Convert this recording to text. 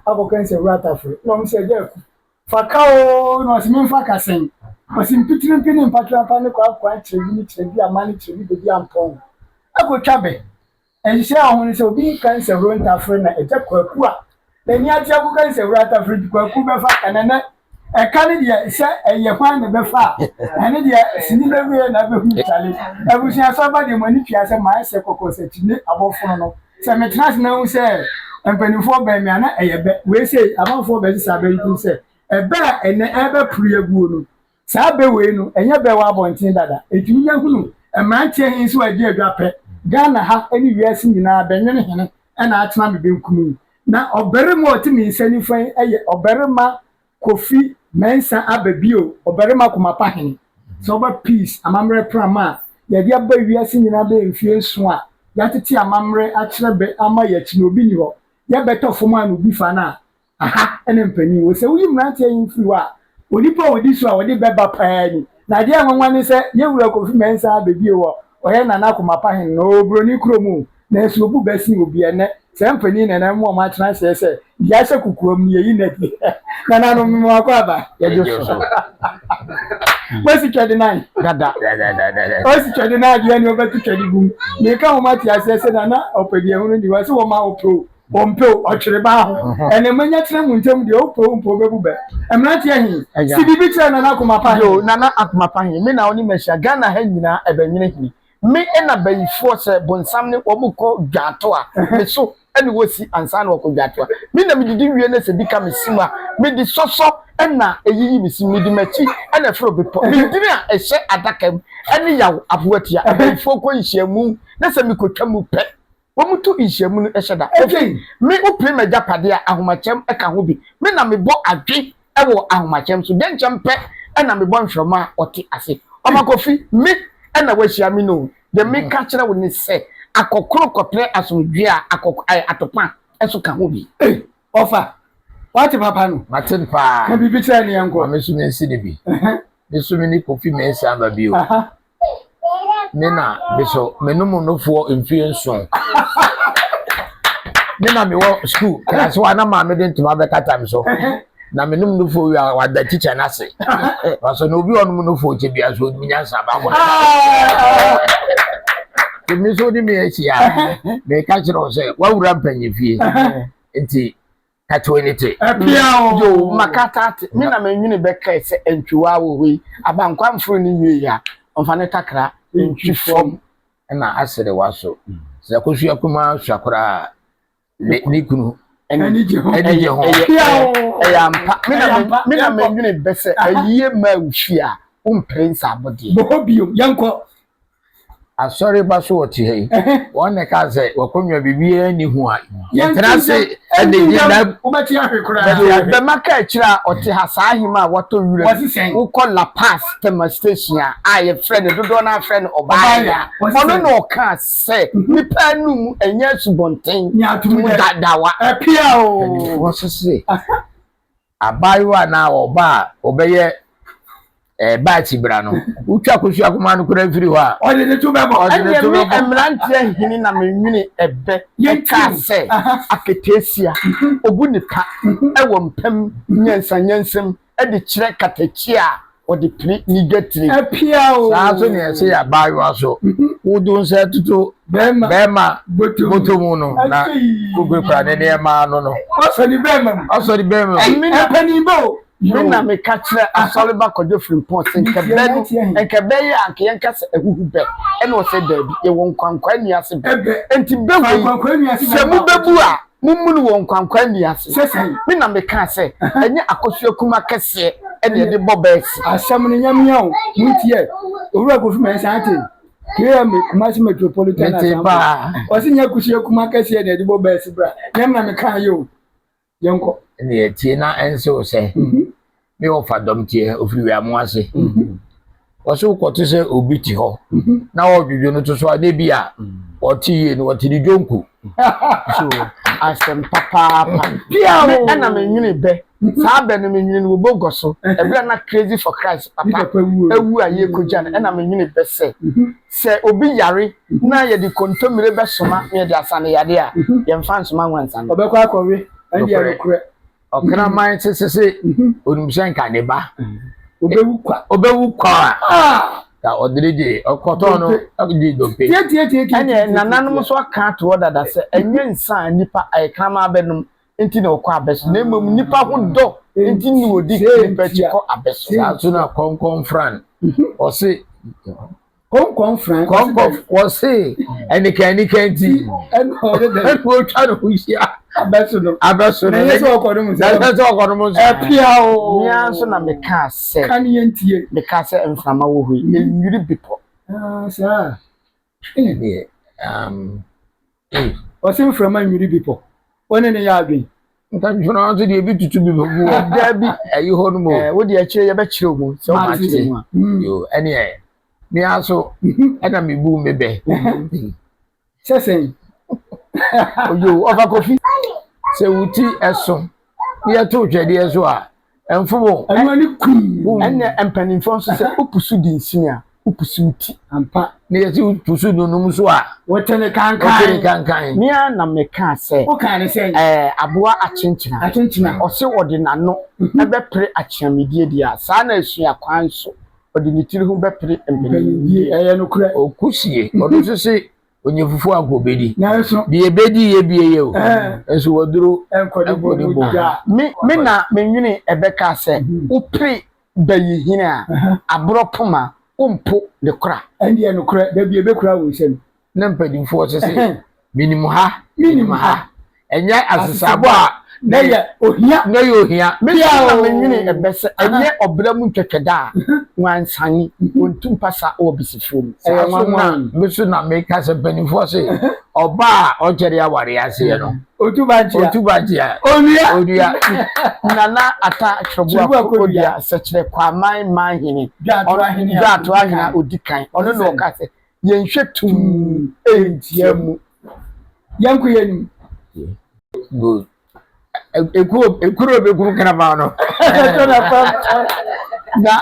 akɔka nsɛwura atafere na ɔmo sɛ agya aku fa ka oo na ɔse memfa ka sɛn ɔse mpitirimpi ne mpatrampa ne kwaakwa nkyerɛbi ne kyerɛbi ama ne kyerɛbi bɛdi ampɔn akɔtwa bɛ Nhyehyɛe a wɔhu ne sɛ obi nka nsɛhoro ntafere na agya Kwaku a n'ani agye akɔka nsɛhoro atafere nti Kwaku bɛfa ka na nɛ ɛka no deɛ sɛ ɛyɛ hwan na ɛbɛfa a ɛno deɛ sini bɛwie na abɛhu kyale abusua sɔba deɛ mo ani tua sɛ mayɛ sɛ kɔkɔsakyi ne abɔfono no sɛ metena ase na hu sɛ mpanimfoɔ bɛn me a na ɛyɛ bɛ wei sei amanfoɔ bɛsesa bɛ nti sɛ ɛbɛ a ɛnɛ ɛbɛporo aguo no Saa bɛ wei no, ɛnyɛ bɛ wɔ abɔnten dada. Enti wonya hunu mmeranteɛ he nso agye adwa pɛ, Ghana ha ne wiase nyinaa bɛnwene hene na atena me benkum yi. Na ɔbarima a ɔte me nsa nifa yi yɛ ɔbarima Kofi Mensah Ababio, ɔbarima komapa hene. Sɛ woba Peace amammerɛ prama a yɛde aba wiase nyinaa bɛyɛ mfie nson a, yɛatete amammerɛ akyerɛ bɛ ama yɛakyi no obi nni hɔ. Yɛbɛtɔ fam a na obi fa no a, Aha ne mpanin wɔ. Sɛ woyi mmeranteɛ yi firi hɔ a, onipa a ɔdi so a ɔde bɛba paa ni. Na adeɛ a nwanwa ne sɛ, yɛn wura Kofi Mensah abɛbie wɔ ɔyɛ Nana Akoma Pahene no, ɔwɔ Buroni kurom o, nanso ɔbu bɛ sen obi. Ɛnnɛ, saa mpanin na ɛnam wɔn atena aseɛ sɛ, deɛ ahyɛ kokoam no, yɛyi no adi. Nananom, mema mo akwaaba. Yɛgye so. Moasi twɛde nan? Dada. Ɔsi twɛde nan adeɛ ne ɔbɛto twɛde gum. Meka wɔn ate aseɛ sɛ Nana ɔpɛdeɛhunu ni, wɔse wɔma ɔpɛ o. Ɔmpɛ o, ɔtwere baa ho. Ɛnɛ manya tena mu ntam deɛ, wopɛ o mpɛ o bɛbu bɛ. Mmeranteɛ he, si biribi kyerɛ Nana Akoma Pa he. Yoo, Nana Akoma Pa he, me na wo ne mahyia, Ghana ha nyinaa ɛbɛnwene hene. Me na bayifoɔ sɛ bonsam ne wɔn kɔ dwaato a, me so ne wɔsi ansa na wɔkɔ dwaato a. Me na medidi wie na sɛ bi ka me sim a, mede sɔsɔ na ɛyiyi me sim, mede m'akyi na ɛforo bepɔ. Me dini a ɛhyɛ adaka mu ne yaw aboatia. Abayifoɔ kɔ nhyiamu na sɛ mekɔtwa mu pɛ, Wɔto nhyiamu no hyɛ da. Kofi, me wopere m'agyapadeɛ a, ahomakyɛm ka ho bi. Me na mebɔ adwe wɔ ahomakyɛm so. Dɛnkyɛm pɛ na mebɔ nhwerɛma a ɔte ase. Ɔma Kofi, me na woahyia me no o. Deɛ meka kyerɛ wo ne sɛ, akɔkoro kɔpere asomdwoeɛ a, akɔk ɛɛ atopa nso ka ho bi. Ei, ɔfa, woate papa no? Mate no paa. Ka biribi kyerɛ no yɛnkɔ. Ma me nso mensi no bi. Me nso me ne Kofi Mensah aba bio. Me na me so menom nufoɔ mfie nson. Me na mewɔ sukuu klaase hɔ a na maame de ntoma bɛkata me so. Na menom nufoɔ wie a wada tikya no ase. Wɔsɛ na obi a ɔnom nufoɔ kyɛ bia so ɔnim nyansa baako. Nti me nso wode me ahyia a meka kyerɛ wo sɛ woawura mpanyimfie nti Katoe te. Ɛpia o. Yo, makata ate. Me na menwene bɛkae sɛ antwiwaa wɔ hɔ yi, abankwa mforo ne nwie a, ɔmfa ne takra ntwi fam. Ɛna asere w'aso. Sɛ akosua kumaa sua koraa a, ne ne kunu ani gye ho. Ani gye ho. Ɛyɛ ampa. Me na me na menwene bɛ sɛ ayie mmaa wo fie a, wompere nsaabo deɛ. Bɔ hɔ bio, yɛnkɔ. Asɔre ba so ɔte ha yi, wɔn na ɛka sɛ wakonnwa biribiara nni ho a yɛtena ase de gye na wobɛte ahwe koraa. Bɛma ka akyire a ɔte ha saa ahema a watɔ wura mu wokɔ La Paz Tema station a a yɛfrɛ no dodoɔ no afrɛ no ɔbaa ɔno na ɔkaa sɛ nipa anum ɛnyɛ asubɔnten mu dadawa. Ɛpia o. Mpanimfoɔ sese Abaayewa anaa ɔbaa a ɔbɛyɛ ɛɛ baakyi bra no, wotwa kosua kumaa no koraa firi hɔ a. Ɔde ne to bɛbɔ. Ɔde ne to Ɛnneɛ me bɛbɔ. mmeranteɛ hene na menwene ɛbɛ ɛkaa sɛ, Aketeesia, ɔbu nipa wɔ mpam nyansanyansam de kyerɛ katakyie a ɔde pere ne dwatire. Apia o. Saa nso na ɛsɛ yɛ abaayewa so. Wode wo nsa toto bɛrima bɔtɔ mu no na kurakura ne nneɛma ano no. Ɔsɔ ne bɛrima mu. Ɔsɔ ne bɛrima mu. Ɛpanin bɛ o. Me na meka kyerɛ asɔreba Kwadwo Frimpong sɛ nka bɛ no nka ɛbɛyɛ a nka yɛnka sɛ ahuhu bɛ ɛna ɔsɛ daabi yɛwɔ nkwankwaa nni ase bɛ nti bɛ wei sɛ mobɛbu a Mommu no wɔ nkwankwa nni ase. Me na mekaa sɛ, Ɛnyɛ akosua kuma kɛseɛ na yɛde bɔ bɛɛse. Asɛm no nyamia o, montie. Owura Kofi Mensah ate? KMA, Kumasi Metropolitan Mete Assembly. paa. Ɔse nyɛ akosua kuma kɛseɛ na yɛde bɔ bɛɛse bra. Nyɛ me na mekaa yɛ o. Yɛnkɔ. Ɛna yɛtie na ɛnse wo sɛ. Me wɔfa dɔm teɛ ofiri wiamo ase. Wɔsɛ wokɔte sɛ obi te hɔ na ɔdwodwo no to so a na ebi a ɔte yie no ɔte ne dwonku. So asɛm papaapa. Me ɛna menwene bɛ saa bɛ no menwene no wɔ bogɔ so ɛberɛ na crazy for Christ papa awu a yɛkɔgya no ɛna menwene bɛ sɛ sɛ obi yare na yɛde kontommire bɛsoma na yɛde asa no yadeɛ a yɛmfa nsoma nwansa no. Ɔbɛkɔ akɔwe. Ɛndeɛ nokorɛ. Ɔkraman sesese onim sɛ nka ne ba. Obewu kwa. Obewu kwa a. Ah! Ka ɔde ne gye ɔkɔtɔn no gye dompe. Tie tie tie tie. Ɛnneɛ nananom nso aka ato hɔ dada sɛ ɛnyɛ nsa a nnipa ɛyɛ kraman bɛnom nti na ɔkɔ abɛ so na mmom nnipa ho dɔ nti na ɔdi nnipa akyi kɔ abɛ so. Saa nso na kɔnkɔn fran ɔse. Kɔnkɔn fran. Kɔnkɔn wɔse ɛnika ɛnika nti. Ɛna ɔde dɛ. Ɛna otwa ne ho hyia. Abɛso no. Abɛso no. Na ɛnyɛ sɛ ɔkɔ nom nsa. Na ɛnyɛ sɛ ɔkɔ nom nsa. Ɛpia o. Mea nso na mekaa sɛ. Ka ne yɛn tie. Mekaa sɛ mframa wɔ hɔ yi, ɛnwiri bepɔ. Ah, saa. Ɛdeɛ, um, Ɔse mframa nwiri bepɔ. Wo ne ne yɛ adwen. Nka mframa nso deɛ ebi tutu bi bɛgu hɔ. Daabi. Ɛyi hɔ no mu. Ɛɛ, wo deɛ akyire yɛbɛkyerɛ mu. Sɛ wo kyerɛ mu a. Yo, ɛneɛ, mea nso, ɛna mebu me bɛ. Sɛ sɛn? Oyo, ɔfa kofi. Sɛ wo ti ɛso, na yɛto twɛdeɛ so a, ɛmfom o. Ɛno ani kum. Ɛnna mpanimfoɔ nso sɛ wopusu di nsini a, wopusu wo ti. Ampa. Na yɛsi wopusu nunum so a, Wote ne kankan. Wote ne kankan. Me ara na mekaa sɛ. Wokaa ne sɛn? Ɛɛ, aboa akyenkyena. Akyenkyena. Ɔse ɔde n'ano bɛpere akyeamedie deɛ a, saa na asuakwan nso, ɔde ne tiri ho bɛpere mpanyindie. Ɛyɛ nokorɛ. Okusie, ɔno nso se Onye fufuo anka obedi. Nanso. Deɛ ebedi yɛ bie yɛ o. Nso waduro ɛnkɔ ne bo mu da. Me me na me nwene ɛbɛka sɛ wopere bayi hene a, aborɔ poma wompo ne kora. Ɛndeɛ nokorɛ, da bi ɛbɛkura wo nsam. Na mpanimfoɔ sese menim ha, menim ha. Ɛnyɛ asesabɔ a na yɛ ohia. Na yɛ ohia. Me nso na menwene ɛbɛ sɛ ɛnyɛ ɔbra mu ntwɛtwɛda a wansane, wɔntu mpasa wɔ bisifoɔ mu. Ɛyɛ nwanwa. Me nso na meka sɛ mpanimfoɔ se ɔbaa a ɔnkyɛre aware aseɛ no. Otu bankyea. Otu bankyea. Onua. Onua. Nana Ata Kyerɛboa Kodua Sɛkyerɛ Kwaman Manhene. Dwato Ahene a ɔdi kan. Ɔno na ɔka sɛ yɛnhwɛ tumm ntia mu. Yɛnkɔ yɛn anim. Good. Ekuro ekuro bɛkum kraman no. Na.